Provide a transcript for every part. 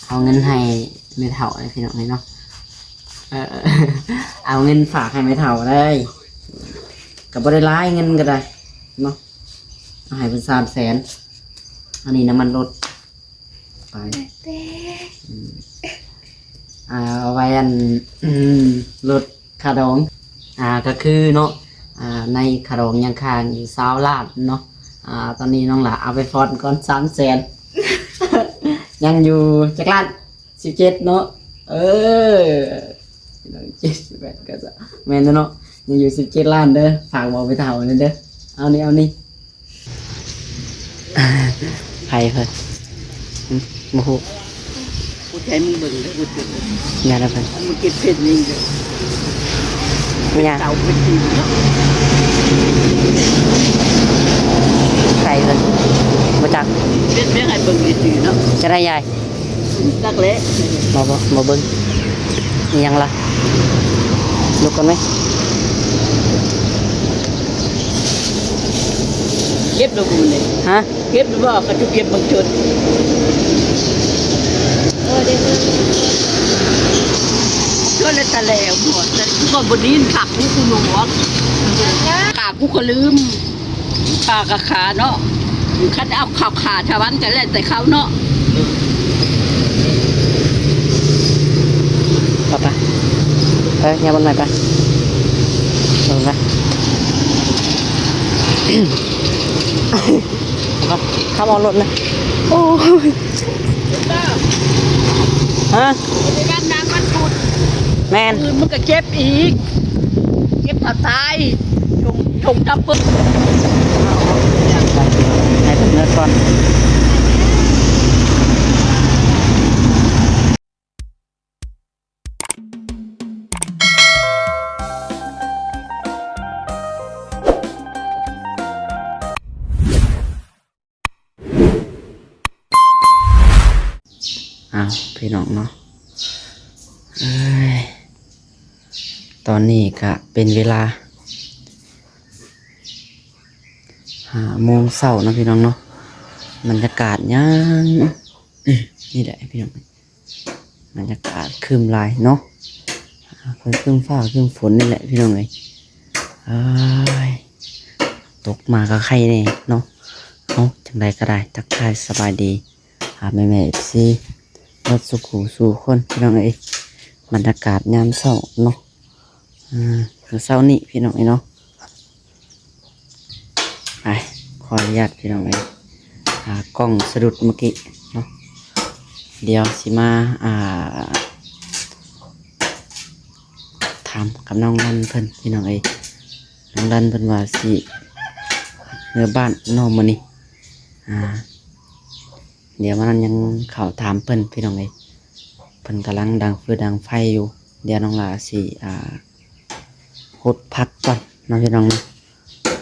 ເອົາເງິນໃຫ້ແມ່ເຖົ້າເດ້ພີ່ນ້ອງເອີຍເນາະ. ເອີ ເອົາເງິນຝາກໃຫ້ແມ່ເຖົ້າເດ້. ກໍບໍ່ໄດ້ຫຼາຍ ເງິນກໍໄດ້ເນາະ. ເອົາໃຫ້ເພິ່ນສາມແສນ. ອັນນີ້ນ້ຳມັນລົດໄປ. ອືມ ອ່າ ເອົາໄວ້ອັນ ອືມ ລົດຄ່າດອງ. ອ່າ ກໍຄືເນາະ ອ່າ ໃນຄ່າດອງຍັງຄ້າງຢູ່ຊາວລ້ານເນາະ. ອ່າ ຕອນນີ້ນ້ອງຫຼ້າເອົາໄປຜ່ອນກ່ອນສາມແສນ. ຍັງຢູ່ຈັກລ້ານ? ສິບເຈັດເນາະ. ເອີ ເຈັດສິບແປດກໍຈະແມ່ນແລ້ວເນາະ. ຍັງຢູ່ສິບເຈັດລ້ານເດີ. ຝາກບອກແມ່ເຖົ້າແດ່ເດີ. ເອົານີ້ ເອົານີ້. ໃຜເພິ່ນ? ຫຶ ບໍ່ຮູ້. ຜູ້ໃດມຶງເບິ່ງເດີ ຜູ້ໃດ ຢ່າລະເພິ່ນ ມຶງເກັບເພັດນີ້ເດີ. ແມ່ນຫຍັງ? ເຕົາເປັນຕີນເນາະ. ໃຜເພິ່ນ? ບໍ່ຈັກ. ເຮັດວຽກໃຫ້ເບິ່ງຊື່ໆເນາະ. ຈະໄດ້ຍາຍ? ຈັກແຫຼະ. ບໍ່ ບໍ່ ບໍ່ເບິ່ງ. ອີຫຍັງລະ? ລຸກກ່ອນໄໝ? ເກັບແລ້ວບໍ່ນີ້? ຮະ? ເກັບແລ້ວບໍ່? ເຂົາຈະເກັບບາງຈຸດ. ໂອ້ ໄດ້ເບິ່ງ ຈົນແລ້ວຕາແຫຼວບໍ່? ແຕ່ກໍບໍ່ໄດ້ຍິນຂາກູ ກູໜູອອກ ຂາກູກໍລືມ. ປາກະຂາເນາະ. ຄັນເອົາເຂົ້າຂາຊາວບ້ານກໍແລ້ວແຕ່ເຂົາເນາະ. ໄປ ໄປ ໄປ ຍ່າງບອນໃໝ່ໄປ ເບິ່ງໄປ. ເຂົ້າມາລົດນະ. ໂອ້ຍ ຮະ? ໄປບ້ານນາງວັນພຸດ. ແມ່ນ. ອື່ນມັນກໍເຈັບອີກ. ເກັບຜ້າຕາຍ ຖົງ ຖົງດຳປຶ້ງ. ໃຫ້ເພິ່ນເມືອກ່ອນ. ອ້າວ ພີ່ນ້ອງເນາະ ເອີຍ ຕອນນີ້ກະເປັນເວລາຫ້າໂມງເຊົ້າເນາະ ພີ່ນ້ອງເນາະ. ບັນຍາກາດຍັງ ນີ້ແຫຼະພີ່ນ້ອງ ບັນຍາກາດຄຶ້ມຫຼາຍເນາະ ອ່າ ເພິ່ນຄຶ້ມຟ້າຄຶ້ມຝົນນີ້ແຫຼະພີ່ນ້ອງເອີຍ. ເອີຍ ຕົກມາກໍໄຄແດ່ເນາະ. ເອົາ ຈັ່ງໃດກໍໄດ້ ທັກທາຍສະບາຍດີ ຫາແມ່ໆ ເອັຟຊີ ເບິດສູ່ຄູ່ສູ່ຄົນພີ່ນ້ອງເອີຍ. ບັນຍາກາດຍາມເຊົ້າເນາະ ອ່າ ມື້ເຊົ້ານີ້ພີ່ນ້ອງເອີຍເນາະ. ໄປ ຂໍອະນຸຍາດພີ່ນ້ອງເອີຍ ອ່າ ກ້ອງສະດຸດເມື່ອກີ້ເນາະ. ດຽວຊິມາ ອ່າ ຖາມກັບນ້ອງລັນເພິ່ນພີ່ນ້ອງເອີຍ. ນ້ອງລັນເພິ່ນວ່າຊິເມືອບ້ານເນາະມື້ນີ້ ອ່າ ດຽວມານັ້ນຍັງເຂົ້າຖາມເພິ່ນພີ່ນ້ອງເອີຍ. ເພິ່ນກຳລັງດັງຟືນດັງໄຟຢູ່. ດຽວນ້ອງຫຼ້າຊິ ອ່າ ຫົດຜັກກ່ອນເນາະພີ່ນ້ອງເນາະ.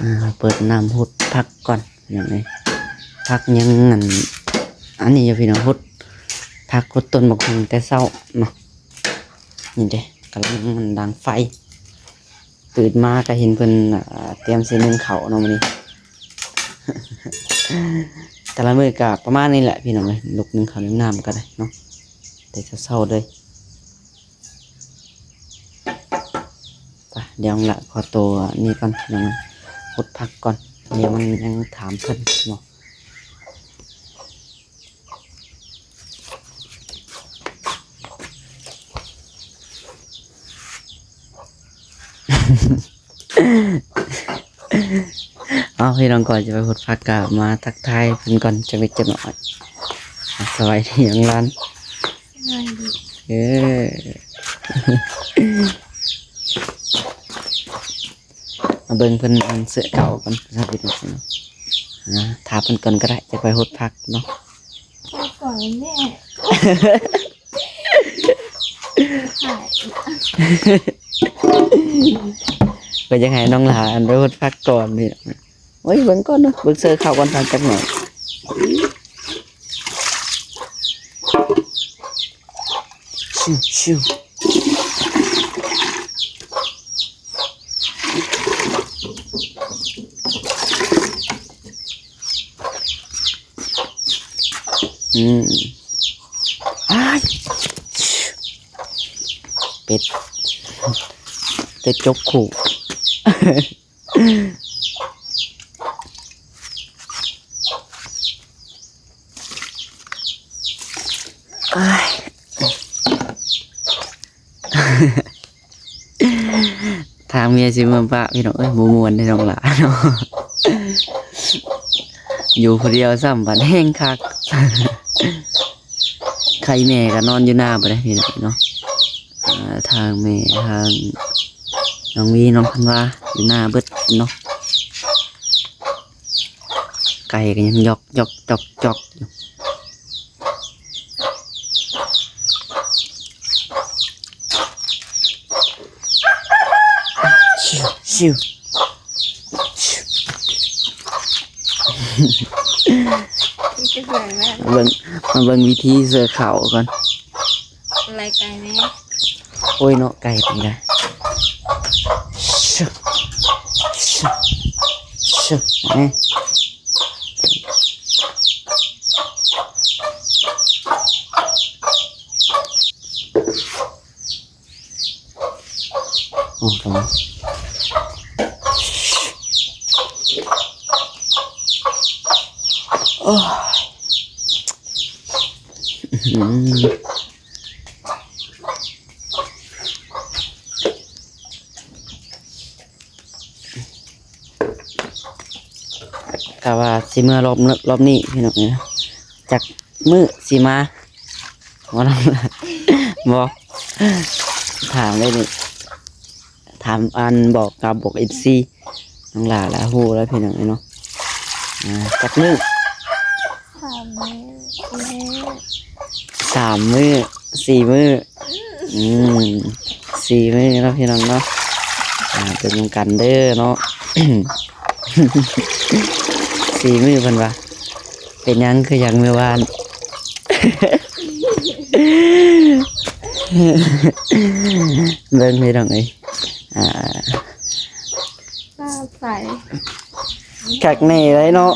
ອ່າ ເປີດນ້ຳຫົດຜັກກ່ອນພີ່ນ້ອງເອີຍ. ຜັກຍັງອັນ ອັນນີ້ຢູ່ພີ່ນ້ອງ ຫົດຜັກຫົດຕົ້ນບັກຫຸ່ງແຕ່ເຊົ້າເນາະ. ນີ້ເດ້ ກຳລັງດັງໄຟ. ຕື່ນມາກໍເຫັນເພິ່ນ ອ່າ ຕຽມຊິໜຶ້ງເຂົ້າເນາະມື້ນີ້. ແຕ່ລະມື້ກໍປະມານນີ້ແຫຼະພີ່ນ້ອງເອີຍ ລຸກໜຶ້ງເຂົ້າໜຶ້ງນ້ຳກໍໄດ້ເນາະ ແຕ່ເຊົ້າໆເລີຍ. ໄປ ດຽວລະຂໍໂຕນີ້ກ່ອນພີ່ນ້ອງ ຫົດຜັກກ່ອນ ດຽວມັນຍັງຖາມເພິ່ນເນາະ. ເອົາ ພີ່ນ້ອງ ກ່ອນຈະໄປຫົດຜັກ ກະມາທັກທາຍເພິ່ນກ່ອນຈັກເລັກຈັກນ້ອຍ. ສະບາຍດີນ້ອງລັນ. ສະບາຍດີ. ເອີ ມາເບິ່ງເພິ່ນອັນເສື້ອເກົ່າກ່ອນ ອ່າ ຖາມເພິ່ນກ່ອນກໍໄດ້ ຈະໄປຫົດຜັກເນາະ. ໄປກ່ອນແມ່ ຂາຍ ກໍຢາກໃຫ້ນ້ອງຫຼ້າອັນໄປຫົດຜັກກ່ອນນີ້. ໂອ້ຍ ເບິ່ງກ່ອນເນາະ ເບິ່ງເສື້ອເຂົ້າກ່ອນ ພັກຈັກໜ້ອຍ. ຊິວ ຊິວ. ອືມ ອ້າຍ ເປັດ ເປັດຈົກຄູ່. ອ້າຍ ທາງເມຍຊິເມືອປະ ພີ່ນ້ອງເອີຍ ບໍ່ມ່ວນເດ້ນ້ອງຫຼ້າເນາະ ຢູ່ຜູ້ດຽວຊ້ຳບັດແຮງຄັກ. ໄຂ່ແມ່ກໍນອນຢູ່ນາບໍ່ໄດ້ພີ່ນ້ອງເນາະ. ອ່າ ທາງແມ່ ທາງນ້ອງວີ ນ້ອງພັນວາ ຢູ່ນາເບິດເນາະ. ໄກ່ກໍຍັງຢອກໆໆໆຢູ່. ຊິວ ຊິວ ຊິວ ນີ້ຄືຫຍັງນະ? ເບິ່ງ ມາເບິ່ງວິທີເສືອເຂົາກ່ອນ. ໄລ່ໄກ່ແດ່. ໂອ້ຍເນາະ ໄກ່ເປັນໄດ? ຊຶ ຊຶ ຊຶ ແນ່. ໂອ້ ຕາຍ ໂອ້ຍ ອືມ. ກະວ່າຊິເມືອລອບ ລອບນີ້ພີ່ນ້ອງເອີຍ ຈັກມື້ຊິມາ ບໍ່ ບໍ່ ຖາມເລີຍນີ້ ຖາມ ອັນ ບອກ ກະບອກເອັຟຊີ ນ້ອງຫຼ້າລະຮູ້ແລ້ວພີ່ນ້ອງເອີຍເນາະ. ອ່າ ຈັກມື້? ສາມມື້ ສີ່ມື້ ສາມມື້ ສີ່ມື້. ອືມ ສີ່ມື້ເນາະພີ່ນ້ອງເນາະ. ອ່າ ເບິ່ງນຳກັນເດີເນາະ ສີ່ມື້ເພິ່ນວ່າ. ເປັນຫຍັງຄືຫຍັງມື້ວານ? ເບິ່ງພີ່ນ້ອງເອີຍ ອ່າ ໜ້າໃສ ຄັກແນ່ເລີຍເນາະ.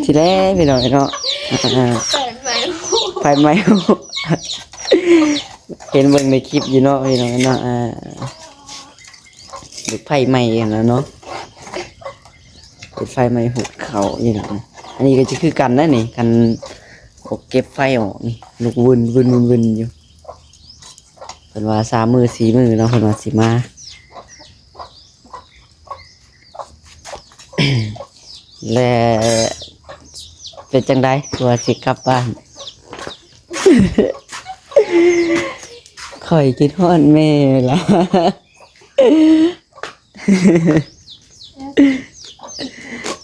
ທີແລກພີ່ນ້ອງເນາະ ອ່າ ໄຟໄໝ້ ໄຟໄໝ້ ເຫັນເບິ່ງໃນຄລິບຢູ່ເນາະພີ່ນ້ອງເນາະ. ອ່າ ເປັນໄຟໄໝ້ຫັ້ນລະເນາະ ເປັນໄຟໄໝ້ຫຸດເຂົ້ານີ້ນະ. ອັນນີ້ກໍຈະຄືກັນນະນີ້ ຄັນບໍ່ເກັບໄຟອອກນີ້ ລຸກວຶ່ນໆໆຢູ່. ເພິ່ນວ່າສາມມື້ ສີ່ມື້ເນາະ ເພິ່ນວ່າຊິມາ. ແລະ ເປັນຈັ່ງໃດ ຄືວ່າຊິກັບບ້ານ? ຂ້ອຍຄິດຮອດແມ່ຫຼາຍ.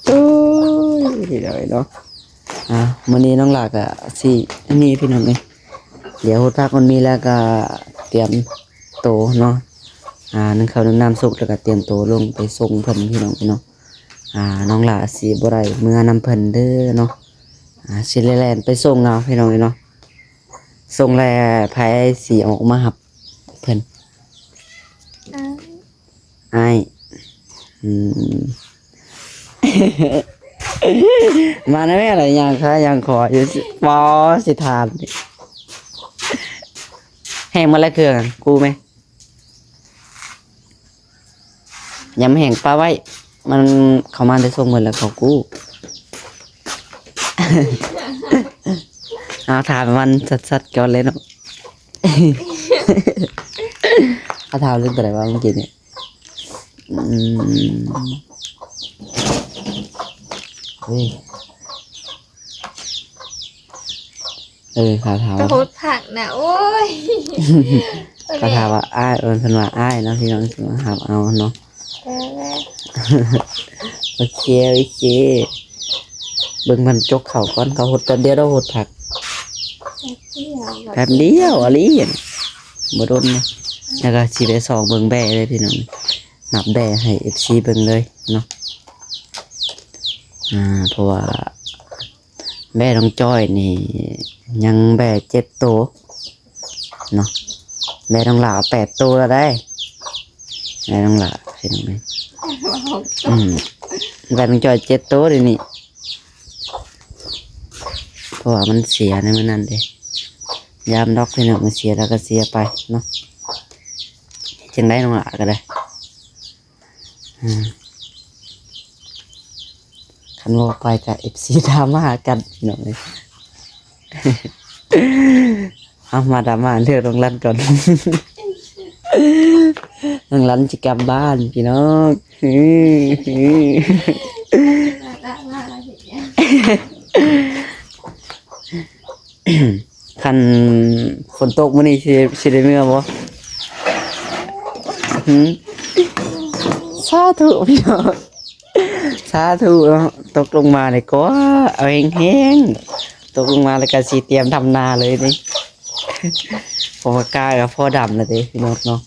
ໂອ້ຍ ພີ່ນ້ອງເນາະ. ອ່າ ມື້ນີ້ນ້ອງຫຼ້າກໍຊິອັນນີ້ພີ່ນ້ອງເອີຍ ດຽວຫົດຜັກມັນມີແລ້ວກໍຕຽມໂຕເນາະ. ອ່າ ໜຶ້ງເຂົ້າໜຶ້ງນ້ຳສຸກ ແລ້ວກໍຕຽມໂຕລົງໄປສົ່ງເພິ່ນພີ່ນ້ອງເນາະ. ອ່າ ນ້ອງຫຼ້າຊິບໍ່ໄດ້ເມືອນຳເພິ່ນເດີເນາະ. ອ່າ ຊິແລ່ນໄປສົ່ງເອົາພີ່ນ້ອງເນາະ. ສົ່ງແລ້ວໃຜຊິອອກມາຮັບເພິ່ນ? ອ້າຍ ອ້າຍ. ອືມ ມານຳແມ່ລະ ຍ່າງຄາຍ່າງຂໍຢູ່ ບໍ່ ຊິຖາມ ແຫ້ງໝົດແລ້ວເຄື່ອງ ກູ້ແມ່. ຍາມແຫ້ງປະໄວ້ ມັນເຂົ້າມາໄດ້ສົ່ງເໝິດແລ້ວເຂົາກູ້. ເອົາ ຖາມມັນຊັດໆກ່ອນເລີຍເນາະ. ເອົາ ຖາມເລື່ອງຕົວໃດວະເມື່ອກີ້ນີ້? ອືມ ເອີຍ. ເອີ ເຂົາຖາມວ່າ ກະໂພດຜັກນະ ໂອ້ຍ ເຂົາຖາມວ່າອ້າຍ ເອີ ເພິ່ນວ່າອ້າຍເນາະ ພີ່ນ້ອງ ຊິມາຮັບເອົາເນາະ. ເອີ ໂອເຄ ໂອເຄ ເບິ່ງມັນຈົກເຂົ້າກ່ອນ ເຂົາຫົດແປັບດຽວດອກ ຫົດຜັກ ແປັບດຽວ ແປັບດຽວອີ່ຫຼີ ບໍ່ດົນນະ. ແລ້ວກໍຊິໄປສ່ອງເບິ່ງແບ້ເລີຍ ພີ່ນ້ອງ ນັບແບ້ໃຫ້ເອັຟຊີເບິ່ງເລີຍເນາະ. ອ່າ ເພາະວ່າ ແບ້ນ້ອງຈ້ອຍນີ້ຍັງແບ້ເຈັດໂຕເນາະ ແບ້ນ້ອງຫຼ້າແປດໂຕແລ້ວໄດ໋ ແບ້ນ້ອງຫຼ້າເຫັນໄໝ? ອືມ ແບ້ນ້ອງຈ້ອຍເຈັດໂຕດຽວນີ້. ເພາະວ່າມັນເສຍໃນມື້ນັ້ນເດ້. ຢ້ານດອກພີ່ນ້ອງ ມັນເສຍແລ້ວກໍເສຍໄປເນາະ. ເຮັດຈັ່ງໃດນ້ອງຫຼ້າກໍໄດ້. ອືມ ຄັນເວົ້າໄປກະເອັຟຊີດຣາມາກັນພີ່ນ້ອງເອີຍ. ເອົາ ມາດຣາມາເລື່ອງນ້ອງລັນກ່ອນ. ນ້ອງລັນຊິກັບບ້ານພີ່ນ້ອງ. ຄັນຝົນຕົກມື້ນີ້ຊິ ຊິໄດ້ເມືອບໍ່? ຫືມ? ສາທຸພີ່ນ້ອງ ສາທຸເນາະ. ຕົກລົງມານີ້ກໍເອົາແຮງໆ ຕົກລົງມາແລ້ວກໍຊິຕຽມທຳນາເລີຍນີ້. ເພາະວ່າກ້າກໍພໍດຳແລ້ວເດ້ພີ່ນ້ອງເນາະ.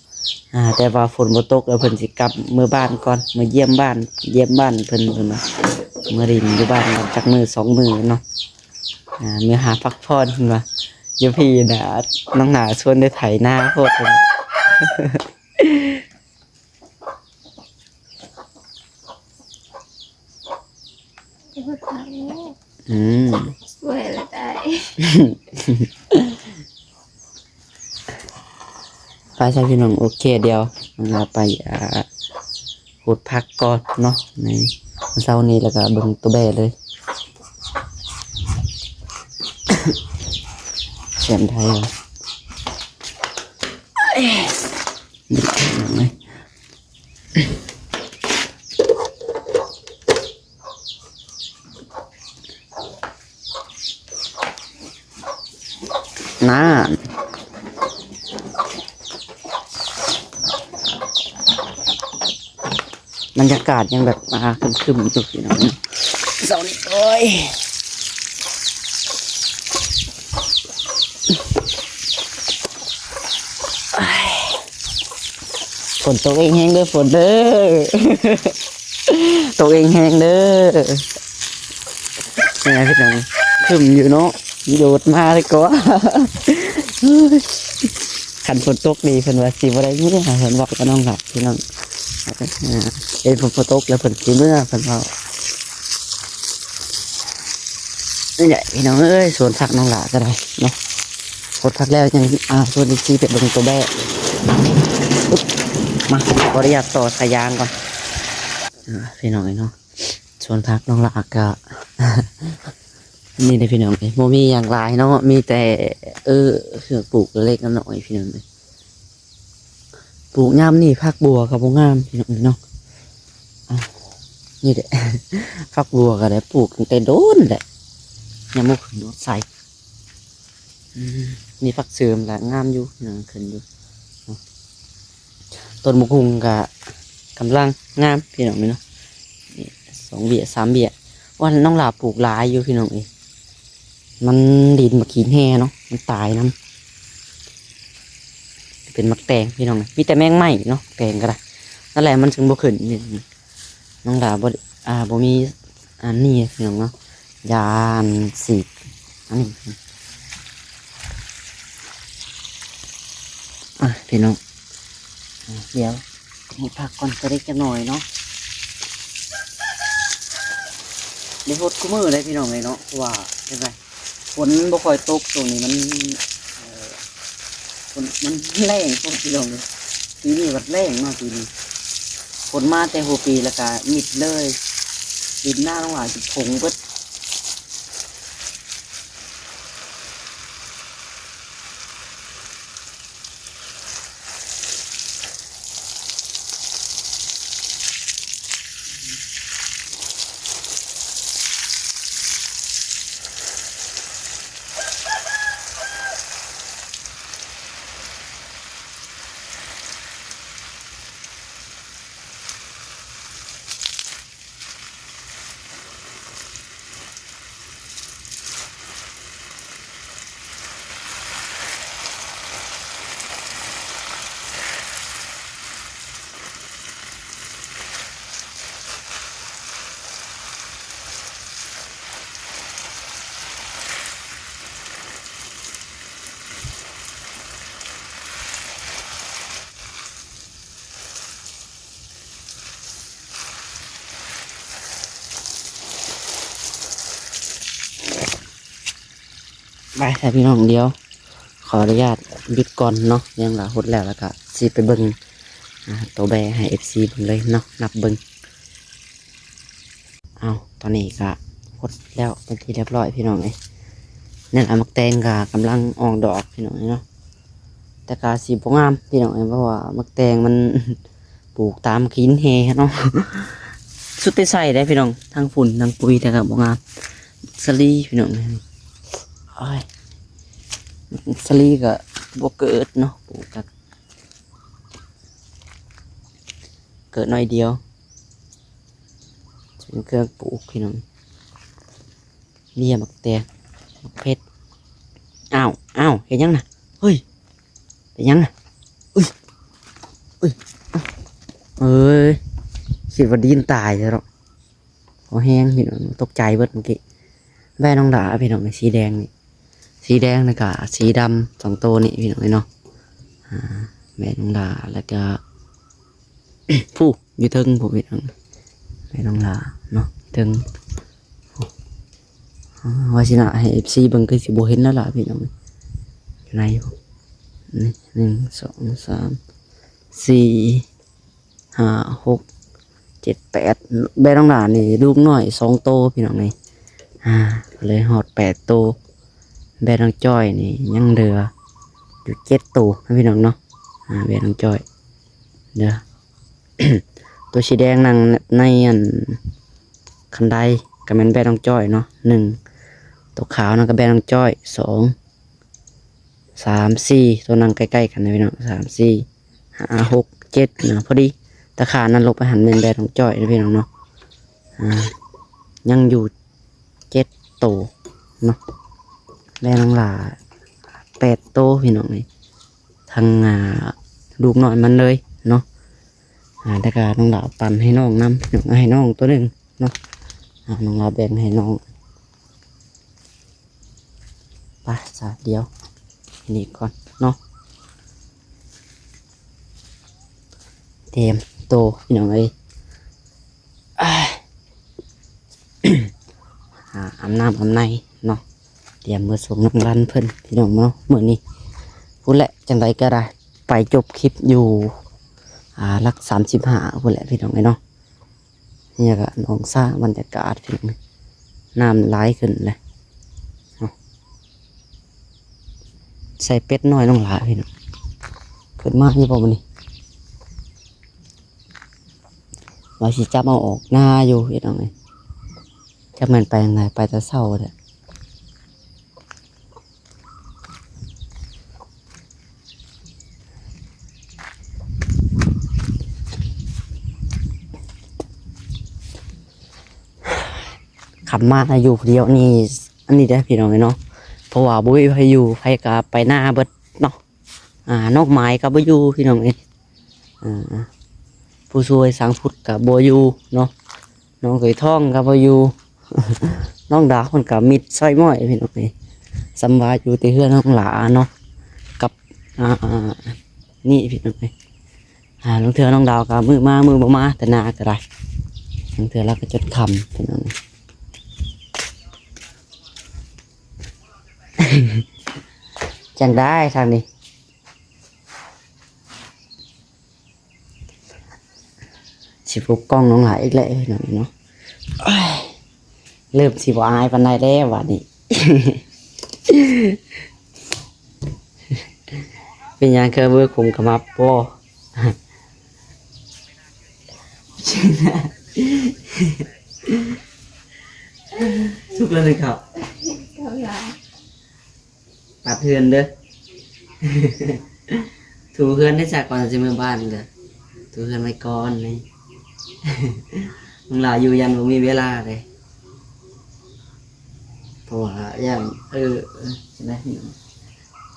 ອ່າ ແຕ່ວ່າຝົນບໍ່ຕົກແລ້ວ ເພິ່ນຊິກັບເມືອບ້ານກ່ອນ ເມືອຢ້ຽມບ້ານ ຢ້ຽມບ້ານເພິ່ນ ເພິ່ນວ່າເມືອຫຼິ້ນຢູ່ບ້ານກັນຈັກມື້ສອງມື້ເນາະ. ອ່າ ເມືອຫາພັກຜ່ອນເພິ່ນວ່າ. ຢູ່ພີ້ນະ ນ້ອງຫຼ້າຊວນໄດ້ໄຖນາໂພດເພິ່ນ. ອືມ ຊ່ວຍລະໄດ້. ໄປຊະພີ່ນ້ອງ ໂອເຄ ດຽວນ້ອງຫຼ້າໄປ ອ່າ ຫົດຜັກກ່ອນເນາະ ໃນເຊົ້ານີ້ ແລ້ວກໍເບິ່ງໂຕແບ້ເລີຍ. ສຽງໄທ ນັ້ນ ບັນຍາກາດຍັງແບບ ອ່າ ຄຶມໆຢູ່ພີ່ນ້ອງ. ເຊົ້ານີ້ ໂອ້ຍ ຝົນຕົກແຮງໆເດີ ຝົນເດີ ຕົກແຮງໆເດີ. ນີ້ພີ່ນ້ອງ ຄຶມຢູ່ເນາະ ໂດດມາເລີຍກໍ. ຄັນຝົນຕົກນີ້ເພິ່ນວ່າຊິບໍ່ໄດ້ເມືອ ເພິ່ນເວົ້າກັບນ້ອງຫຼ້າພີ່ນ້ອງ. ອ່າ ເຫັນຝົນບໍ່ຕົກແລ້ວເພິ່ນຊິເມືອ ເພິ່ນເວົ້າ. ນີ້ແຫຼະພີ່ນ້ອງເອີຍ ສວນຜັກນ້ອງຫຼ້າກໍໄດ້ເນາະ. ຫົດຜັກແລ້ວຍັງ ອ່າ ຊວນເອັຟຊີໄປເບິ່ງໂຕແບ້. ມາ ຂໍອະນຸຍາດຕໍ່ສາຍຢາງກ່ອນ. ອ່າ ພີ່ນ້ອງເອີຍເນາະ ສວນຜັກນ້ອງຫຼ້າກໍ ນີ້ເດ້ພີ່ນ້ອງເອີຍ ບໍ່ມີຫຍັງຫຼາຍເນາະ ມີແຕ່ ເອີ ເຄື່ອງປູກເລັກໆນ້ອຍໆ ພີ່ນ້ອງເອີຍ. ປູກຍາມນີ້ຜັກບົ່ວກໍບໍ່ງາມພີ່ນ້ອງເອີຍເນາະ. ອ່າ ນີ້ແຫຼະ ຜັກບົ່ວກໍໄດ້ປູກຕັ້ງແຕ່ດົນແຫຼະ ຍັງບໍ່ຂຶ້ນດອກໃສ່. ອືມ ມີຜັກເສີມລະງາມຢູ່ ຍັງຂຶ້ນຢູ່. ຕົ້ນໝາກຫຸ່ງກະກຳລັງງາມພີ່ນ້ອງເອີຍເນາະ. ນີ້ ສອງເບ້ຍ ສາມເບ້ຍ. ວ່ານ້ອງຫຼ້າປູກຫຼາຍຢູ່ພີ່ນ້ອງເອີຍ ມັນດິນໝາກຫີນແຮ່ເນາະ ມັນຕາຍນຳ. ເປັນໝາກແຕງພີ່ນ້ອງ ມີແຕ່ແມງໄມ້ເນາະ ແຕງກໍໄດ້. ນັ້ນແຫຼະ ມັນຈຶ່ງບໍ່ຂຶ້ນ. ນ້ອງຫຼ້າບໍ່ ອ່າ ບໍ່ມີອັນນີ້ພີ່ນ້ອງເນາະ ຢາອັນສີກອັນນີ້. ອ່ະ ພີ່ນ້ອງ ດຽວຫົດຜັກກ່ອນ ກະເລັກກະໜ້ອຍເນາະ. ໄດ້ຫົດຄູ່ມື້ເລີຍພີ່ນ້ອງເອີຍເນາະ ເພາະວ່າຈັ່ງໃດ ຝົນບໍ່ຄ່ອຍຕົກ ຊ່ວງນີ້ມັນ ເອີ ມັນ ມັນແລ້ງໂພດພີ່ນ້ອງເອີຍ. ປີນີ້ບັດແລ້ງມາປີນີ້ ຝົນມາແຕ່ຫົວປີແລ້ວກະມິດເລີຍ ດິນນານ້ອງຫຼ້າຊິຜົງເບິດ. ໄປແລ້ວພີ່ນ້ອງ ດຽວຂໍອະນຸຍາດຢຸດກ່ອນເນາະ ເລີຍວ່າຫົດແລ້ວ ແລ້ວກະຊິໄປເບິ່ງ ອ່າ ໂຕແບ້ໃຫ້ເອັຟຊີເບິ່ງເລີຍເນາະ ນັບເບິ່ງ. ເອົາ ຕອນນີ້ກະຫົດແລ້ວເປັນທີ່ຮຽບຮ້ອຍພີ່ນ້ອງເອີຍ. ນັ້ນ ໝາກແຕງກະກຳລັງອອກດອກພີ່ນ້ອງເອີຍເນາະ ແຕ່ກະຊິບໍ່ງາມພີ່ນ້ອງເອີຍ ເພາະວ່າໝາກແຕງມັນ ປູກຕາມຂີ້ຫີນແຮ່ເນາະ ສຸດແຕ່ໃສ່ໄດ໋ພີ່ນ້ອງ ທັງຝຸ່ນທັງປຸຍ ແຕ່ກະບໍ່ງາມ. ສາລີພີ່ນ້ອງເອີຍ ໂອ້ຍ ສາລີກະບໍ່ເກີດເນາະ ປູກກະເກີດໜ້ອຍດຽວ ເປັນເຄື່ອງປູກພີ່ນ້ອງ. ເນຍ ໝາກແຕງ ໝາກເຜັດ. ອ້າວ ອ້າວ ເຮັດຫຍັງນະ? ເຮີ້ຍ ເປັນຫຍັງນະ? ອຸ້ຍ ອຸ້ຍ ເອີຍ ຄິດວ່າດິນຕາຍແລ້ວເນາະ ພໍແຮງພີ່ນ້ອງ ຕົກໃຈເບິດມື້ກີ້. ແບ້ນ້ອງຫຼ້າພີ່ນ້ອງ ສີແດງນີ້ ສີແດງ ແລ້ວກະສີດຳ ສອງໂຕນີ້ພີ່ນ້ອງເອີຍເນາະ. ອ່າ ແບ້ນ້ອງຫຼ້າ ແລ້ວກະ ຜູ້ ຢູ່ເທິງຜູ້ພີ່ນ້ອງ ແມ່ນ້ອງຫຼ້າເນາະ ເທິງ ວ່າຊິນະໃຫ້ເອັຟຊີເບິ່ງ ຄືຊິບໍ່ເຫັນແລ້ວລະພີ່ນ້ອງ ຢູ່ໃນ ນີ້ ໜຶ່ງ ສອງ ສາມ ສີ່ ຫ້າ ຫົກ ເຈັດ ແປດ ແບ້ນ້ອງຫຼ້ານີ້ລູກນ້ອຍສອງໂຕພີ່ນ້ອງເອີຍ ອ່າ ກະເລີຍຮອດແປດໂຕ. ແບ້ນ້ອງຈ້ອຍນີ້ຍັງເຫຼືອຢູ່ເຈັດໂຕນະພີ່ນ້ອງເນາະ ອ່າ ແບ້ນ້ອງຈ້ອຍເດີ. ໂຕສີແດງນັ້ນໃນອັນຄັນໄດກະແມ່ນແບ້ນ້ອງຈ້ອຍເນາະ ໜຶ່ງ ໂຕຂາວນັ້ນກະແບ້ນ້ອງຈ້ອຍ ສອງ ສາມ ສີ່ ໂຕນັ່ງໃກ້ໆກັນນະພີ່ນ້ອງ ສາມ ສີ່ ຫ້າ ຫົກ ເຈັດ ນະ ພໍດີ ຕາຂານັ້ນລົງໄປຫັ້ນແມ່ນແບ້ນ້ອງຈ້ອຍນະພີ່ນ້ອງເນາະ ອ່າ ຍັງຢູ່ ເຈັດໂຕເນາະ ແມ່ນ້ອງຫຼ້າແປດໂຕພີ່ນ້ອງເອີຍ ທັງ ອ່າ ລູກນ້ອຍມັນເລີຍເນາະ ອ່າ ແລ້ວກະນ້ອງຫຼ້າປັນໃຫ້ນ້ອງນຳ ໃຫ້ນ້ອງໂຕໜຶ່ງເນາະ ອ່າ ນ້ອງຫຼ້າແບ່ງໃຫ້ນ້ອງ ໄປຊະ ດຽວນີ້ກ່ອນເນາະ. ຕຽມໂຕພີ່ນ້ອງເອີຍ ອາ ອາບນ້ຳອາບໃນເນາະ ຕຽມເມືອສົ່ງນ້ອງລັນເພິ່ນພີ່ນ້ອງເນາະ ມື້ນີ້ພຸ້ນແຫຼະ. ຈັ່ງໃດກະໄດ້ໄປຈົບຄລິບຢູ່ ອ່າ ຫຼັກສາມສິບຫ້າພຸ້ນແຫຼະພີ່ນ້ອງເອີຍເນາະ. ນີ້ກະໜອງສາ ບັນຍາກາດພີ່ນ້ອງ ນ້ຳຫຼາຍຂຶ້ນແລ້ວເນາະ. ໃສ່ເປັດນ້ອຍນ້ອງຫຼ້າພີ່ນ້ອງ ຂຶ້ນມາຢູ່ບໍ່ມື້ນີ້ ວ່າຊິຈັບເອົາອອກນາຢູ່ພີ່ນ້ອງເອີຍ ຈັກແມ່ນໄປທາງໃດ ໄປແຕ່ເຊົ້າແຫຼະ. ຂັບມາຢູ່ຜູ້ດຽວນີ້ ອັນນີ້ເດ້ພີ່ນ້ອງເອີຍເນາະ ເພາະວ່າບໍ່ມີໃຜຢູ່ ໃຜກະໄປນາເບິດເນາະ. ອ່າ ນ້ອງໝາຍກະບໍ່ຢູ່ພີ່ນ້ອງເອີຍ ອ່າ ຜູ້ຊ່ວຍຊ່າງພຸດກະບໍ່ຢູ່ເນາະ. ນ້ອງເຂີຍທອງກະບໍ່ຢູ່ ນ້ອງດາວເພິ່ນກະມິດຊອຍມ້ອຍພີ່ນ້ອງເອີຍ ສ່ຳວ່າຢູ່ແຕ່ເຮືອນນ້ອງຫຼ້າເນາະ ກັບ ອ່າ ນີ້ພີ່ນ້ອງເອີຍ. ອ່າ ລາງເທື່ອນ້ອງດາວກະມື້ມາມື້ບໍ່ມາ ແຕ່ນາກະໄດ້ ລາງເທື່ອລາວກະຈົນຄ່ຳພີ່ນ້ອງເອີຍ. ຈັ່ງໃດທາງນີ້ ຊິພົບກ້ອງນ້ອງຫຼ້າອີກແລ້ວເນາະ ໂອ້ຍ ເລີ່ມຊິບໍ່ອາຍປານໃດແລ້ວບາດນີ້. ເປັນຫຍັງຄືເບິ່ງຜົມຂະໝັບບໍ່? ສຸກແລ້ວເລີຍເຂົ້າ ກຳລັງ ປັດເຮືອນເດີ ຖູເຮືອນໄດ້ຊະ ກ່ອນຊິເມືອບ້ານເດີ ຖູເຮືອນໄວ້ກ່ອນນີ້. ນ້ອງຫຼ້າຢູ່ຢ້ານບໍ່ມີເວລາເດ້ ເພາະວ່າຢ້ານ ເອີ ຈັ່ງໃດ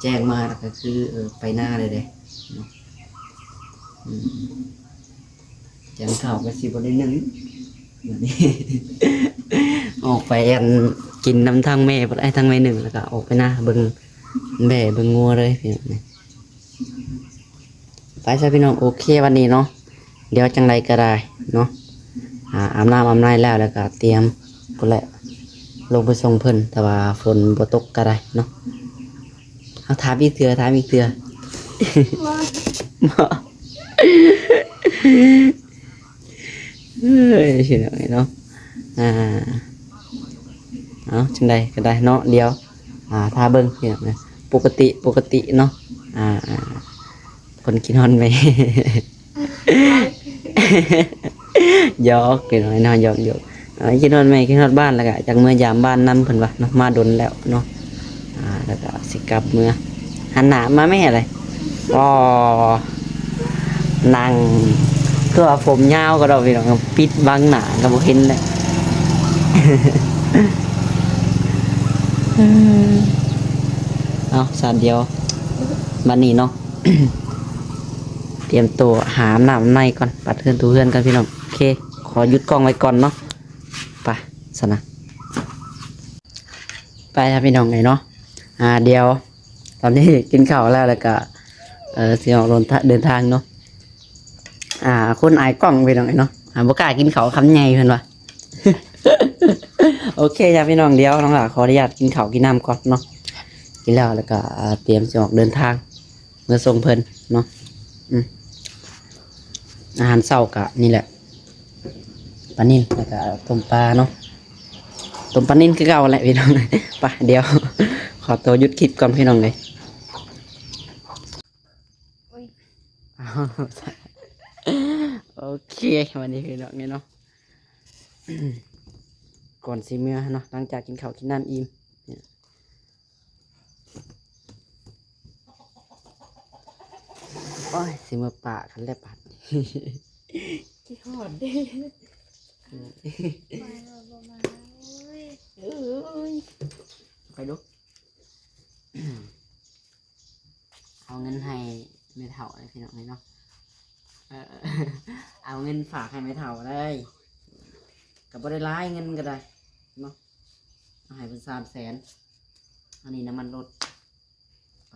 ແຈ້ງມາແລ້ວກະຄື ເອີ ໄປນາເລີຍເດ້ ອືມ ຈັ່ງເຂົ້າກະຊິບໍ່ໄດ້ໜຶ້ງ ອອກໄປອັນ ກິນນຳທາງແມ່ພຸ້ນ ທາງແມ່ໜຶ້ງ ແລ້ວກະອອກໄປນາເບິ່ງແບ້ເບິ່ງງົວເລີຍພີ່ນ້ອງ. ໄປຊະພີ່ນ້ອງ ໂອເຄ ວັນນີ້ເນາະ ດຽວຈັ່ງໃດກະໄດ້ເນາະ ອາ ອາບນ້ຳອາບໃນແລ້ວ ແລ້ວກະຕຽມພຸ້ນແຫຼະ ລົງໄປສົ່ງເພິ່ນ ແຕ່ວ່າຝົນບໍ່ຕົກກໍໄດ້ເນາະ. ເອົາ ຖາມອີກເທື່ອ ຖາມອີກເທື່ອ. ບໍ່ ເອີຍ ພີ່ນ້ອງເອີຍເນາະ. ອ່າ ເອົາ ຈັ່ງໃດກໍໄດ້ເນາະ ດຽວ ອ່າ ຖ້າເບິ່ງ ພີ່ນ້ອງເອີຍ. ປົກກະຕິ ປົກກະຕິເນາະ ອ່າ ອ່າ ຄົນຄິດຮອດແມ່. ຫຍອກພີ່ນ້ອງເນາະ ຫຍອກໆ. ເອີ ຄິດຮອດແມ່ ຄິດຮອດບ້ານ ແລ້ວກະຢາກເມືອຢາມບ້ານນຳເພິ່ນວ່າເນາະ ມາດົນແລ້ວເນາະ. ອ່າ ແລ້ວກະຊິກັບເມືອ ຫັນໜ້າມາແມ່ເລີຍ. ອໍ ນັ່ງ ຄືວ່າຜົມຍາວກໍດອກພີ່ນ້ອງ ປິດບັງໜ້າກໍບໍ່ເຫັນແຫຼະ. ເອົາ ສາດດຽວ ບັດນີ້ເນາະ ຕຽມໂຕຫາອາບນ້ຳອາບໃນກ່ອນ ປັດເຮືອນຖູເຮືອນກ່ອນພີ່ນ້ອງ. ໂອເຄ ຂໍຢຸດກ້ອງໄວ້ກ່ອນເນາະ. ໄປຊັ້ນນະ ໄປລະພີ່ນ້ອງເອີຍເນາະ. ອ່າ ດຽວຕອນນີ້ກິນເຂົ້າແລ້ວ ແລ້ວກະ ເອີ ຊິອອກເດີນທາງເນາະ. ອ່າ ຄົນອາຍກ້ອງພີ່ນ້ອງເອີຍເນາະ ອ່າ ບໍ່ກ້າກິນເຂົ້າຄຳໃຫຍ່ເພິ່ນວ່າ. ໂອເຄຈ້າພີ່ນ້ອງ ດຽວນ້ອງຫຼ້າຂໍອະນຸຍາດກິນເຂົ້າກິນນ້ຳກ່ອນເນາະ. ກິນແລ້ວ ແລ້ວກໍ ອ່າ ຕຽມຊິອອກເດີນທາງເມືອສົ່ງເພິ່ນເນາະ. ອືມ ອາຫານເຊົ້າກະນີ້ແຫຼະ ປານິນ ແລ້ວກະຕົ້ມປາເນາະ ຕົ້ມປານິນຄືເກົ່າແຫຼະພີ່ນ້ອງ. ໄປ ດຽວຂໍໂຕຢຸດຄລິບກ່ອນພີ່ນ້ອງເອີຍ. ໂອເຄ ວັນນີ້ພີ່ນ້ອງເນາະ ກ່ອນຊິເມືອເນາະ ຫຼັງຈາກກິນເຂົ້າກິນນ້ຳອີ່ມ ໂອ້ຍ ຊິເມືອປາກັນແລ້ວບາດນີ້ ຄິດຮອດເດ້ ມາແລ້ວບໍ່ມາ ໂອ້ຍ ເອີຍ ໄປດູ. ເອົາເງິນໃຫ້ແມ່ເຖົ້າເລີຍພີ່ນ້ອງເອີຍເນາະ ເອີ ເອົາເງິນຝາກໃຫ້ແມ່ເຖົ້າເລີຍ ກໍບໍ່ໄດ້ຫຼາຍ ເງິນກໍໄດ້ເນາະ ເອົາໃຫ້ເພິ່ນສາມແສນ ອັນນີ້ນ້ຳມັນລົດ ໄປ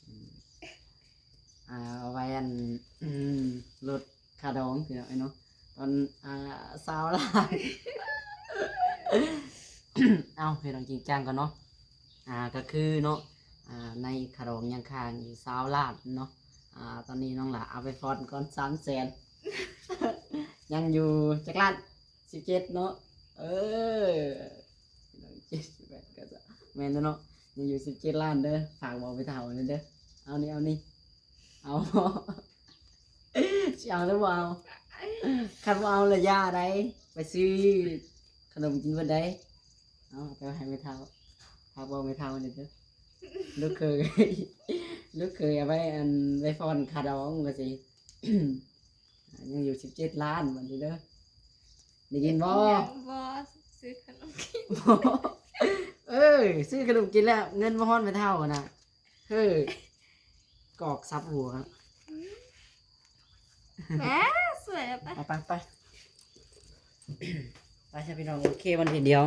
ອືມ ອ່າ ເອົາໄວ້ອັນ ອືມ ລົດຄ່າດອງພີ່ນ້ອງເອີຍເນາະ ຕອນ ອ່າ ຊາວລ້ານ ເອົ້າ ເຮັດເລື່ອງຈິງຈັງກ່ອນເນາະ ອ່າ ກໍຄືເນາະ ອ່າ ໃນຄ່າດອງຍັງຄ້າງຢູ່ຊາວລ້ານເນາະ ອ່າ ຕອນນີ້ນ້ອງຫຼ້າເອົາໄປຜ່ອນກ່ອນສາມແສນ ຍັງຢູ່ຈັກລ້ານ? ສິບເຈັດເນາະ ເອີ ເຈັດ ແປດ ເກົ້າ ແມ່ນແລ້ວເນາະ ຍັງຢູ່ສິບເຈັດລ້ານເດີ ຝາກບອກແມ່ເຖົ້າແດ່ເດີ ເອົານີ້ ເອົານີ້ ເອົາ ຊິເອົາຫຼືບໍ່ເອົາ? ຄັນບໍ່ເອົາລະຢ່າໃດ ໄປຊື້ຂະໜົມກິນເບິດໃດ ເອົາໄປໃຫ້ແມ່ເຖົ້າ ຝາກບອກແມ່ເຖົ້າແດ່ເດີ ລູກເຂີຍ ລູກເຂີຍເອົາໄວ້ ອັນ ໄວ້ຜ່ອນຄ່າດອງວ່າຊີ້ ຍັງຢູ່ສິບເຈັດລ້ານບັດນີ້ເດີ ໄດ້ຍິນບໍ່? ບໍ່ ຊື້ຂະໜົມກິນ ບໍ່ ເອີ ຊື້ຂະໜົມກິນແລ້ວ ເງິນບໍ່ຮອດແມ່ເຖົ້ານະ ເຮີ ກອກສັບຫົວ ແໝ່ ສວຍ ເອົາໄປ ເອົາໄປ ໄປ ໄປຊະພີ່ນ້ອງ ໂອເຄ ບັດນີ້ດຽວ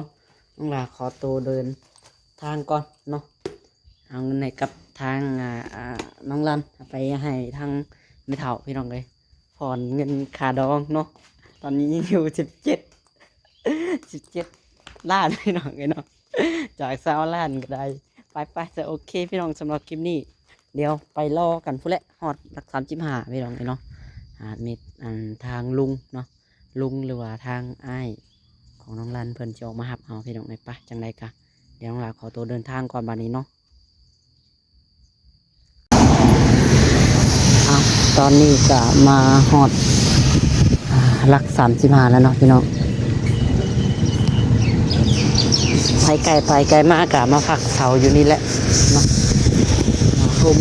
ນ້ອງຫຼ້າຂໍໂຕເດີນທາງກ່ອນເນາະ ເອົາເງິນໃຫ້ກັບທາງ ອ່າ ນ້ອງລັນ ເອົາໄປໃຫ້ທາງແມ່ເຖົ້າພີ່ນ້ອງເອີຍ ຜ່ອນເງິນຄ່າດອງເນາະ ຕອນນີ້ຍັງຢູ່ສິບເຈັດ ສິບເຈັດລ້ານພີ່ນ້ອງເອີຍເນາະ ຈາກຊາວລ້ານກໍໄດ້ ໄປໆ ຈະໂອເຄພີ່ນ້ອງ ສຳລັບຄລິບນີ້ ດຽວໄປລໍກັນພຸ້ນແຫຼະ ຮອດຫຼັກສາມສິບຫ້າພີ່ນ້ອງເອີຍເນາະ ຫາເມັດ ອັນ ທາງລຸງເນາະ ລຸງ ຫຼືວ່າທາງອ້າຍຂອງນ້ອງລັນເພິ່ນຈະອອກມາຮັບເຮົາພີ່ນ້ອງເອີຍ ໄປ ຈັ່ງໃດກະ ດຽວນ້ອງຫຼ້າຂໍໂຕເດີນທາງກ່ອນບາດນີ້ເນາະ. ເອົ້າ ຕອນນີ້ກະມາຮອດ ອ່າ ຫຼັກສາມສິບຫ້າແລ້ວເນາະພີ່ນ້ອງ ໃຜໄກໄປໄກມາກະມາພັກເຊົາຢູ່ນີ້ແຫຼະເນາະ ຊົມ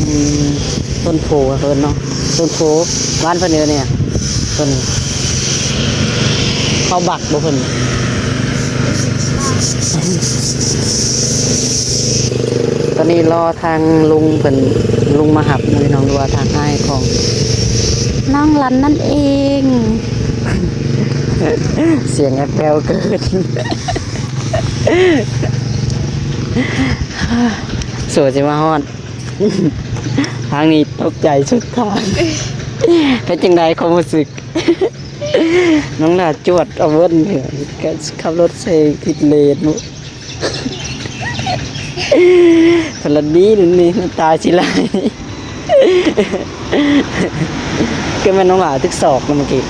ຕົ້ນໂພເພິ່ນເນາະ ຕົ້ນໂພບ້ານເພິ່ນເອີ້ນຫຍັງ ເພິ່ນ ເຂົາບັກບໍ່ເພິ່ນ ຕອນນີ້ລໍທາງລຸງເພິ່ນ ລຸງມາຮັບພີ່ນ້ອງ ຫຼືວ່າທາງອ້າຍຂອງນ້ອງລັນນັ້ນເອງ ສຽງແອບແປວເກີນ ໂສຊິມາຮອດ ທາງນີ້ຕົກໃຈສຸດທາງ ເປັນຈັ່ງໃດຄວາມຮູ້ສຶກ? ນ້ອງຫຼ້າຈວດເອົາເບິ່ງ ກໍຂັບລົດແຊງຜິດເລນ ເພິ່ນລະໜີນີ້ ນ້ຳຕາຊິໄຫຼ ກໍແມ່ນນ້ອງຫຼ້າຖືກສອກນະເມື່ອກີ້. ອ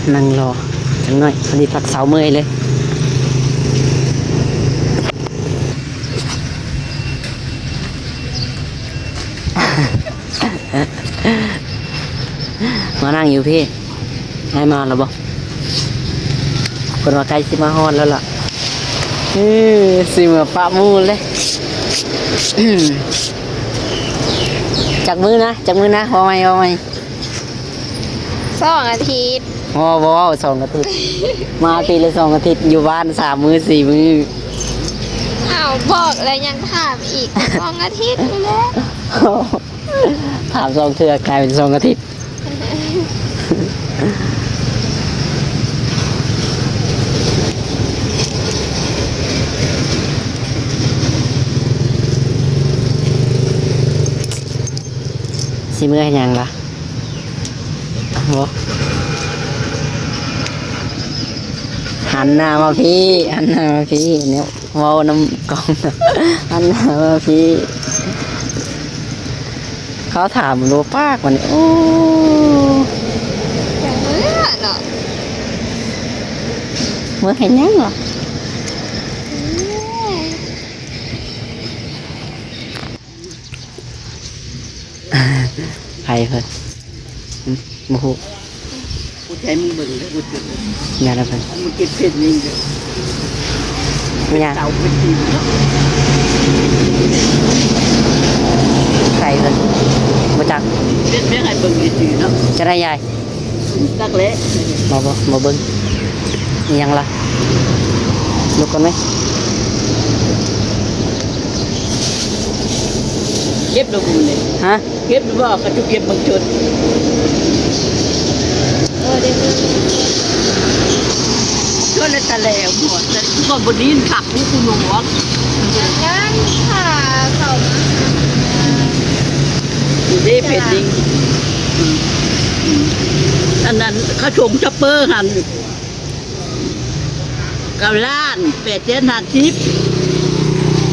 ໍ ນັ່ງລໍຈັກໜ້ອຍ ພໍດີພັກເຊົາເມື່ອຍເລີຍ. ມານັ່ງຢູ່ພີ້. ອ້າຍມາແລ້ວບໍ່? ເພິ່ນວ່າໃກ້ຊິມາຮອດແລ້ວລະ. ເອີ ຊິເມືອປະໝູ່ເລີຍ. ຈັກມື້ນະ? ຈັກມື້ນະ? ເວົ້າໃໝ່ ເວົ້າໃໝ່. ສອງອາທິດ. ບໍ່ ບໍ່ເວົ້າສອງອາທິດ. ມາທີລະສອງອາທິດ ຢູ່ບ້ານສາມມື້ສີ່ມື້. ອ້າວ ບອກແລ້ວຍັງຖາມອີກ. ສອງອາທິດນີ້ແຫຼະ. ຖາມສອງເທື່ອກາຍເປັນສອງອາທິດ. ຊິເມືອເຮັດຫຍັງລະ? ບໍ່ ຫັນໜ້າມາພີ້ ຫັນໜ້າມາພີ້ ແນວເວົ້ານຳກ້ອງ ຫັນໜ້າມາພີ້. ເຂົາຖາມບໍ່ປາກບັດນີ້ ໂອ້ ຢາກເມືອເນາະ. ເມືອເຮັດຫຍັງລະ? ໃຜເພິ່ນ? ຫຶ? ບໍ່ຮູ້. ຜູ້ໃຈມຶງເບິ່ງເດີ ບໍ່ເຈັບເດີ ຢ່າລະເພິ່ນ ມຶງເກັບເພັດນີ້ເດີ ແມ່ນຫຍັງ? ເຕົາເປັນຕີນເນາະ ໃຜເພິ່ນ? ບໍ່ຈັກ. ເຮັດວຽກໃຫ້ເບິ່ງດີໆເນາະ ຈະໄດ້ຍາຍ? ຈັກແຫຼະ. ບໍ່ ບໍ່ ບໍ່ເບິ່ງ. ອີຫຍັງລະ? ລຸກກ່ອນໄໝ? ເກັບແລ້ວບໍ່ນີ້? ຮະ? ເກັບບໍ່? ເຂົາຈະເກັບບາງຈຸດ ເອີ ໄດ້ເບິ່ງ ຈວດແລ້ວຕາແຫຼວໝົດ ແຕ່ກໍບໍ່ນີ້ຄັກ ຮູ້ ຫູໜວກ ງານຖ້າເຂົາມາ ເດ້ເປັນນີ້ ອືມ ອັນນັ້ນ ເຂົາຊົງຊັບເປີຫັ້ນ ເກົ້າລ້ານແປດແສນຫ້າສິບ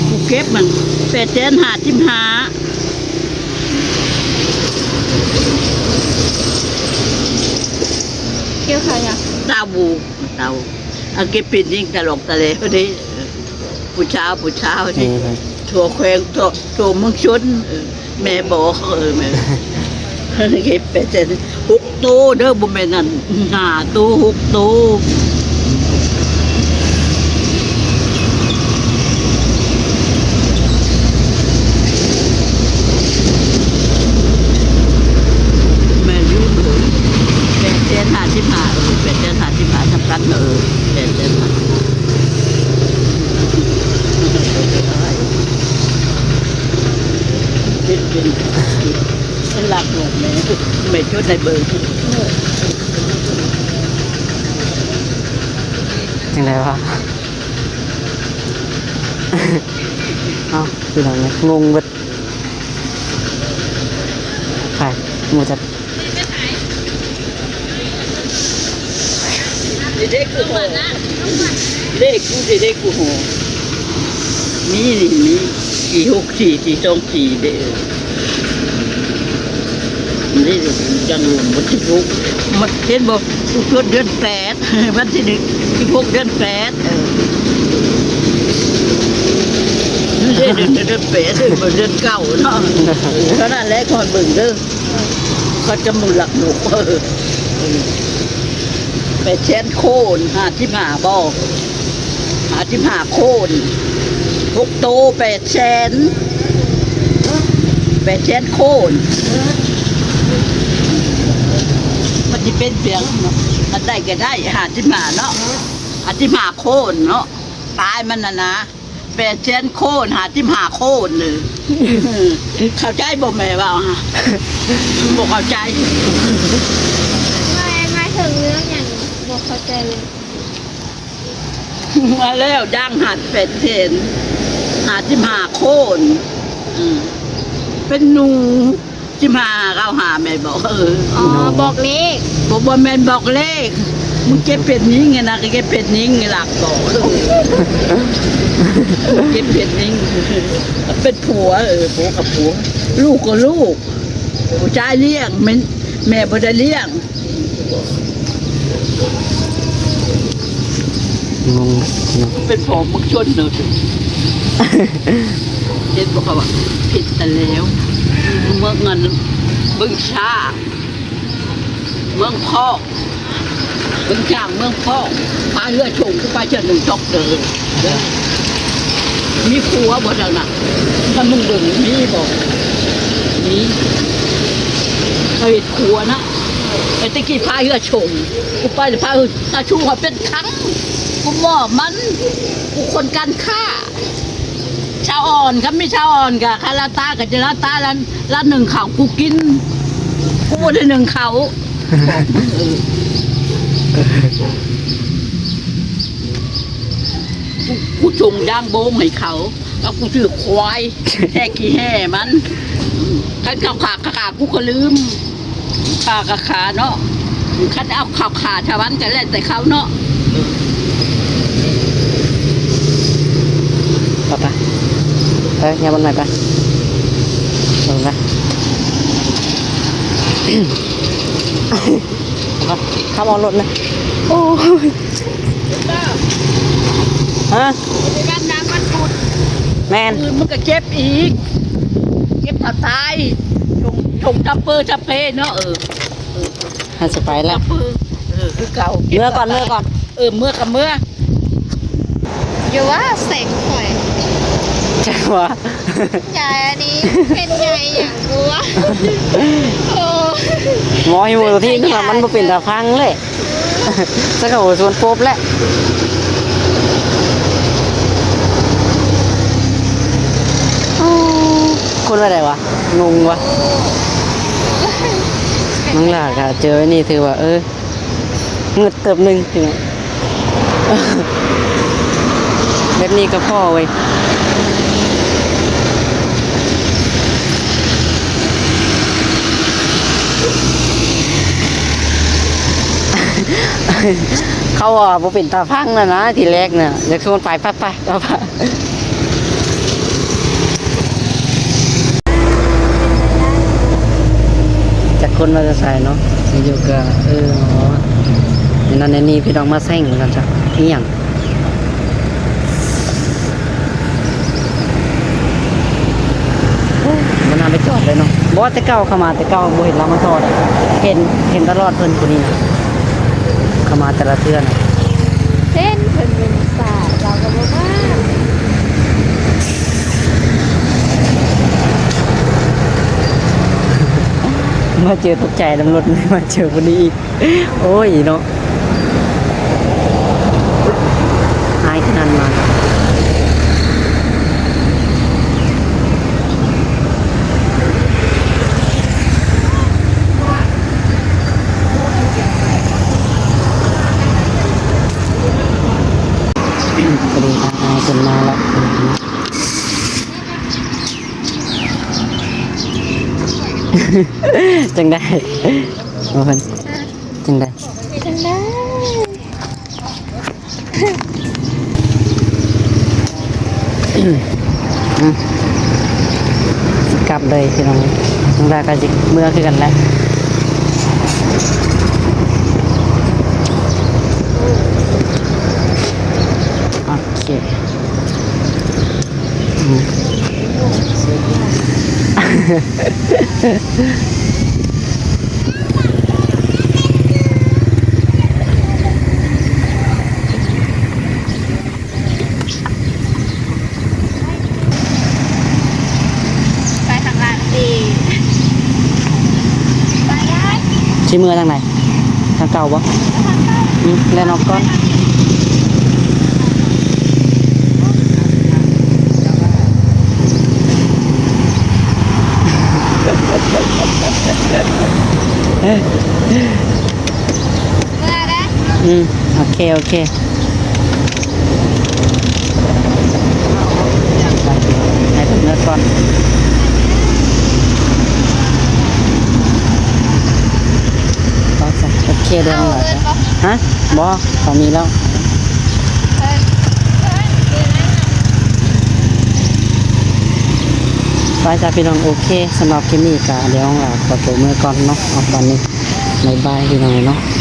ຜູ້ເກັບມັນແປດແສນຫ້າສິບຫ້າ ກ່ຽວຂ້າວຫຍັງ? ເຕົ້າ ເຕົ້າ ອັນເກັບເປັນຍິງຕະຫຼອກຕະແຫຼວເດ້ ຜູ້ຊາວ ຜູ້ຊາວເດ້ ແມ່ນ ທົ່ວແຂວງ ທົ່ວ ທົ່ວເມືອງຊົນ ເອີ ແມ່ບອກ ເອີ ແມ່ ເກັບໄປແຕ່ຫົກໂຕເດີ ບໍ່ແມ່ນອັນຫ້າໂຕ ຫົກໂຕ ແມ່ນຢູ່ ເອີ ແປດແສນຫ້າສິບຫ້າ ເອີ ແປດແສນຫ້າສິບຫ້າ ສຳຄັນ ເອີ ແປດແສນຫ້າ ເປັນ ເປັນ ເປັນຫຼັກແມ່ ແມ່ຈົດໃຫ້ເບິ່ງ ຈັ່ງໃດວະ? ເອົ້າ ພີ່ນ້ອງເອີຍ ງົງເບິດ ໃຜ ບໍ່ຈັກ ເດັກໆ ເດັກ ເດັກ ເດັກ ໂອ້ໂຫ ມີ ນີ້ ມີ ປີຫົກສີ່ ປີສອງສີ່ເດ້ ນີ້ ຈັ່ງ ວັນທີຫົກ ມັນ ເຫັນບໍ່ ເກີດເດືອນແປດ ວັນທີໜຶ່ງ ສິບຫົກ ເດືອນແປດ ເອີ ເດືອນ ເດືອນແປດ ເດືອນເກົ້າເນາະ ເທົ່ານັ້ນແຫຼະ ຄອຍເບິ່ງເດີ ເຂົາຈະບໍ່ລັກລູກ ເອີ ແປດແສນໂຄນ ຫ້າສິບຫ້າບໍ່ ຫ້າສິບຫ້າໂຄນ ຫົກໂຕແປດແສນ ແປດແສນໂຄນ ມັນຊິເປັນພຽງ ອັນໃດກໍໄດ້ ຫ້າສິບຫ້າເນາະ ຫ້າສິບຫ້າໂຄນເນາະ ປາຍມັນນະນະ ແປດແສນໂຄນ ຫ້າສິບຫ້າໂຄນເລີຍ ເຂົ້າໃຈບໍ່ແມ່ເວົ້າຫະ? ບໍ່ເຂົ້າໃຈ ໝາຍ ໝາຍເຖິງເລື່ອງຫຍັງ? ບໍ່ເຂົ້າໃຈເລີຍ ມາແລ້ວ ຈ້າງຫັດແປດແສນ ຫ້າສິບຫ້າຄົນ ອືມ ເປັນໜູສິບຫ້າ ເກົ້າຫ້າ ແມ່ນບໍ່? ເອີ ອໍ ບອກເລກ ບໍ່ ບໍ່ແມ່ນບອກເລກ ມຶງເກັບເປັນຍິງຫັ້ນນະ ກໍເກັບເປັນຍິງ ລັກບອກ ເອີ ເກັບເປັນຍິງ ເປັນຜົວ ເອີ ຜົວກັບຜົວ ລູກກໍລູກ ຜູ້ຊາຍລ້ຽງ ແມ່ນ ແມ່ບໍ່ໄດ້ລ້ຽງ. ງົງ ເປັນພໍ່ເມືອງຊົນເນາະ ເຫັນບໍ່ເຂົາວ່າ ຜິດຕະແລ້ວ ເມືອງອັນ ເບິ່ງຊ້າງ ເມືອງພອກ ເບິ່ງຊ້າງ ເມືອງພອກ ພາເຮືອຊົງ ໄປເທື່ອໜຶ່ງ ຕອກເດີ ເດີ ມີຂົວບໍ່ທາງນັ້ນ? ຖ້າມຶງເບິ່ງມີບໍ່? ມີ ເຂົາເຮັດຂົວນະ ແຕ່ຕະກີ້ພາເຮືອຊົງ ກູໄປແລ້ວພາເຮືອຊົງ ເປັນຄັງ ກູໝໍ້ມັນ ກູຄົນການຄ້າ ຊາວອ່ອນ ຄັນມີຊາວອ່ອນກະ ຄັນລາວຕາຍກະຈະລາວຕາຍ ລາວ ລາວໜຶ້ງເຂົ້າກູກິນ ກູບໍ່ໄດ້ໜຶ້ງເຂົ້າ ກູ ກູສົ່ງຢາງໂບງໃຫ້ເຂົາ ແລ້ວກູຊື້ຄວາຍແທກຂີ້ແຮ່ມັນ ຄັນເຂົາຂ້າ ຂ້າ ຂ້າ ກູກໍລືມ ຂ້າກໍຂ້າເນາະ ຄັນເອົາເຂົາຂ້າຊາວບ້ານກໍແລ້ວແຕ່ເຂົາເນາະ ໄປ ໄປ ໄປ ຍ່າງມັນໃໝ່ໄປ ໄປ ໄປ. ຂັບອອກລົດນະ ໂອ້ຍ ຮະ ໄປບ້ານນາງວັນພຸດ ແມ່ນ ອື່ນມັນກໍເກັບອີກ ເກັບຖ້າຕາຍ ສົ່ງ ສົ່ງດັບເບີ ດັບເພເນາະ ເອີ ເອີ ໃຫ້ສະໄປແລ້ວ ດັບເບີ ເອີ ຄືເກົ່າ ເມືອກ່ອນ ເມືອກ່ອນ ເອີ ເມືອກໍເມືອ ຢ່າວ່າແສງຂ້ອຍ ຈັກວ່າ ຍາຍອັນນີ້ເປັນຍາຍຫຍັງບໍ່ວະ ໂອ້ ໝໍຢູ່ທີ່ນັ້ນ ມັນບໍ່ເປັນຕາຟັງເລີຍ ສັກກະໂຫຊວນປົບແຫຼະ ຄົນລະໃດວະ ງົງວະ ນ້ອງຫຼ້າກະເຈີນີ້ຖືວ່າ ເອີ ງຶດເຕີບໜຶ່ງ ແບບນີ້ກໍພໍເວີຍ ເຂົາວ່າບໍ່ເປັນຕາຟັງແລ້ວນະ ທີແລກນະ ຢາກຊວນໄປ ໄປ ໄປ. ຈັກຄົນມາແຕ່ໃສເນາະ ຢູ່ໆກໍ ເອີ ເນາະ ແນວນັ້ນແນວນີ້ ພີ່ນ້ອງມາແຊງວ່າຊັ້ນຊະ ອີ່ຫຍັງ ໂອ້ ບໍ່ໜ້າໄປຈອດເລີຍເນາະ ບໍ່ ແຕ່ເກົ່າເຂົ້າມາ ແຕ່ເກົ່າບໍ່ເຫັນລາວມາຈອດ ເຫັນ ເຫັນຕະຫຼອດເພິ່ນຜູ້ນີ້ນະ ເຂົ້າມາແຕ່ລະເທື່ອນະ ເຫັນເພິ່ນເປັນສາວ ລາວກໍບໍ່ມາ ມາເຈີຕົກໃຈນຳລົດ ມາເຈີຜູ້ນີ້ອີກ ໂອ້ຍເນາະ ອາຍຂະໜາດນັ້ນ. ພໍດີທາງອ້າຍເພິ່ນມາແລ້ວ ຈັ່ງໃດ ເພິ່ນ ຈັ່ງໃດ ຈັ່ງໃດ? ອືມ ຊິກັບເລີຍພີ່ນ້ອງ ນ້ອງດາກໍຊິເມືອຄືກັນແຫຼະ ໂອເຄ. ອືມ ໄປທາງຫຼັງອີກ ໄປໄດ້ ຊິເມືອທາງໃດ? ທາງເກົ່າບໍ່? ທາງເກົ່າ ອືມ ແລ່ນອອກກ່ອນ ເມືອເດ້ ອືມ ໂອເຄ ໂອເຄ ໄປ ເມືອກ່ອນ. ໂອເຄ ເດີນອອກມາ. ຮະ? ບໍ່ ເຂົາມີແລ້ວ. ໄປຈ້າພີ່ນ້ອງ. ໂອເຄ ສຳລັບຄລິບນີ້ກະດຽວ ອາ ຂໍໂຕເມືອກ່ອນເນາະ. ເອົາ ບາດນີ້ ບາຍບາຍພີ່ນ້ອງເນາະ.